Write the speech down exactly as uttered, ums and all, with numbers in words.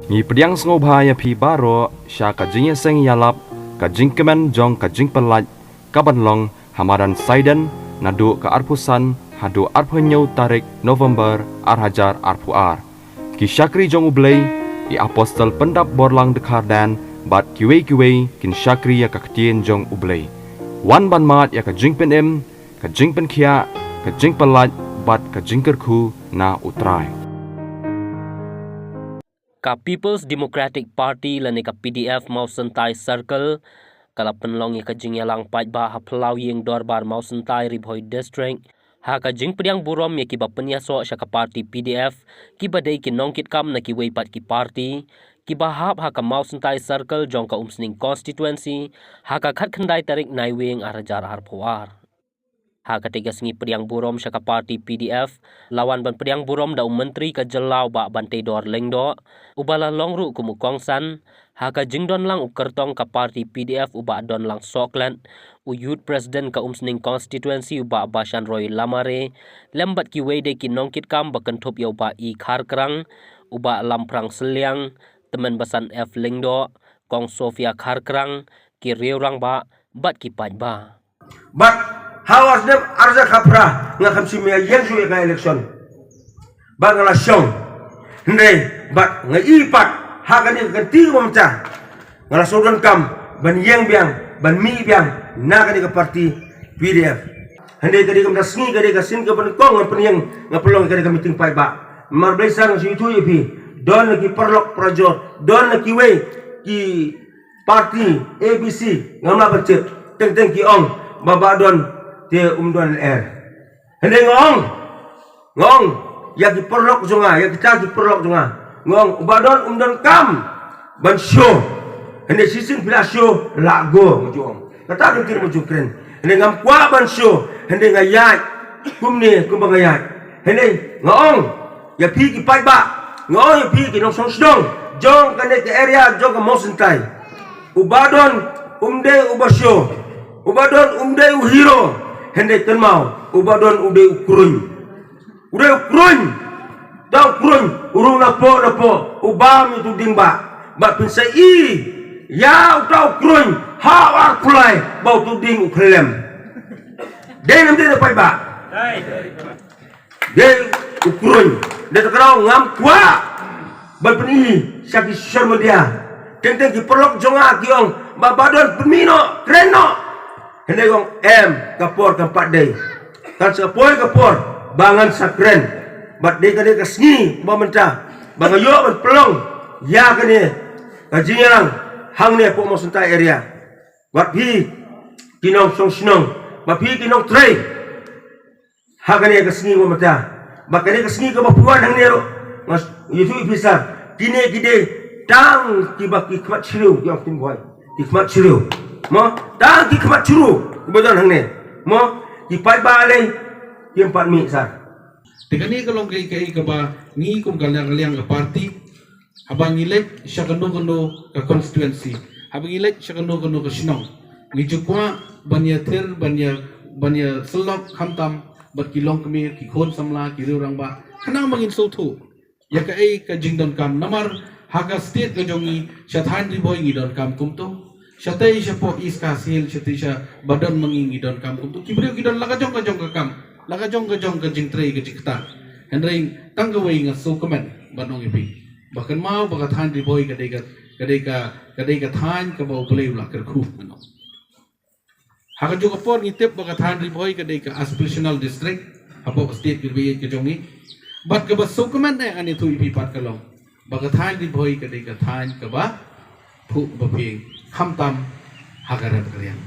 Ngi pdiang sngewbha ïa phi baroh sha ka jingïaseng ïalap, ka jingkmen jong ka jingpynlait, ka ban long ha madan Saiden, naduh ka arphew san haduh arphew hynñiew tarik November ar hajar arphew ar. Ki shakri jong U Blei, i apostol pyndap borlang dkhar dan, bad kiwei kiwei kin shakri ïa ka ktien jong U Blei. Wan ban mad ïa ka jingpynim, ka jingpynkhiah, ka jingpynlait, bad ka jingkyrkhu na U Trai. Ka People's Democratic Party lane ka P D F Mawsyntai Circle ka la pynlong ïa ka jingïalang paidbah ha Phyllaw Ïing Dorbar Mawsyntai, Ri Bhoi District, ha ka jingpdiang burom ïa kiba pynïasoh sha ka party P D F, kiba dei ki nongkitkam na kiwei pat ki party, kiba hap ha ka Mawsyntai Circle jong ka Umsning Constituency, ha ka khatkhyndai tarik Naiwieng ar hajar arphew ar. Ha katei ka sngi pdiang burom sha ka party P D F, la wan ban pdiang burom da u Myntri ka jylla u Bah Banteidor Lyngdoh, uba la long ruh kum u kongsan, ha ka jingdon lang u kyrtong ka party P D F u Bah Donlang Sohklet, u Youth President ka Umsning Constituency u Bah Bashan Roy Lamare, lem bad kiwei de ki nongkitkam ba kynthup ïa u Bah E Kharkrang, u Bah Lamphrang Sylliang, Tymmen Basan F Lyngdoh, Kong Sophia Kharkrang, ki riew-rangbah, bad ki paidbah. Bad ha u ar snem ar hajar khatphra nga kham shim ïa ïeng shuh ïa ka election. Bad nga la shong. Hynrei bad nga i pat ha kane ka kynti ba mynta nga la shu donkam ban ïeng biang, ban mih biang na kane ka party P D F. Hynrei ka dei ka mynta sngi, ka dei ka sien kaba nyngkong nga pynïeng, nga pynlong ïa kane ka meeting paidbah. Mar Blei sir, nga shu ïathuh ïa phi, don na ki paralok parajor, don na kiwei ki party A B C, ngam lah ban tip. Teng teng ki ong ba Bah Don te um don lyer. Hynrei nga ong, nga ong ïa ki paralok jong nga, ïa kita ki paralok jong nga, nga ong u Bah Don um donkam ban show. Hynrei shisien phi la show, lah go, nga ju ong. Kata ka ktien ba ju kren. Hynrei ngam kwah ban show, hynrei nga ïaid kumne kumba nga ïaid. Hynrei nga ong ïa phi ki paidbah, nga ong ïa phi ki nongshong shnong jong kane ka area jong ka Mawsyntai, u Bah Don um dei uba show, u Bah Don um dei u hero. Hynrei kynmaw, u Bah Don u dei u kruiñ. U dei u kruiñ. Da u kruiñ u rung napoh napoh, u bam ïa utu u dieng bah. Bad phin sa i ïa uta u kruiñ ha u ar kulai ba utu u dieng u khyllem. Dei ne ym dei, paidbah? Dei u kruiñ. Dei, te kynmaw, ngam kwah ban pyni sha ki social media. Teng teng ki paralok jong nga ki ong ba Bah Don pynmih noh, kren noh. Hynrei nga ong em, ka por kam pat dei. Kan sa poi ka por ba ngan sa kren. Bad dei kane ka sngi ba mynta ba nga ïoh ban pynlong ïa kane ka jingïalang hangne hapoh Mawsyntai area. Bad phi ki nongshong shnong, bad phi ki nongtrei, ha kane ka sngi ba mynta, ba kane ka sngi kaba phi wan hangne ruh, nga ïathuh ïa phi sir, kine ki dei tang kiba ki khmat shriew, ïa ki boi, ki khmat shriew. Mo, tang ki khmat shriew kiba don hangne. Mo, ki paidbah lei kim pat mih sir. Te kane ka long kaei kaei kaba ngi kum ka liang ka liang ka party, haba ngi leit sha kano kano ka constituency, haba ngi leit sha kano kano ka shnong, ngi ju kwah ban ïathir, ban ïa, ban ïasyllok khamtam bad ki longkmie, ki khun samla, ki riew rangbah, khnang ba ngin sngewthuh ïa kaei ka jingdonkam. Namar ha ka state ka jong ngi, sha thaiñ Ri Bhoi ngi donkam kumto, shatei shapoh East Khasi Hills, shatei sha Bah Don ma ngi, ngi donkam kumto. Ki briew ki don la ka jong ka jong ka kam, la ka jong ka jong ka jingtrei ka jingktah. Hynrei tang kawei nga sngewkmen ban ong ïa phi ba kynmaw ba ka thaiñ Ri Bhoi ka dei ka, ka dei ka, ka dei ka thaiñ kaba U Blei u la kyrkhu. Ha kajuh ka por ngi tip ba ka thaiñ Ri Bhoi ka dei ka aspirational district hapoh ka state ka Ri Bhoi ka jong ngi. Bad kaba sngewkmen eh, ngan ïathuh ïa phi pat, ka long ba ka thaiñ Ri Bhoi ka dei ka thaiñ kaba phuh ba phi khamtam ha ka rep ka riang.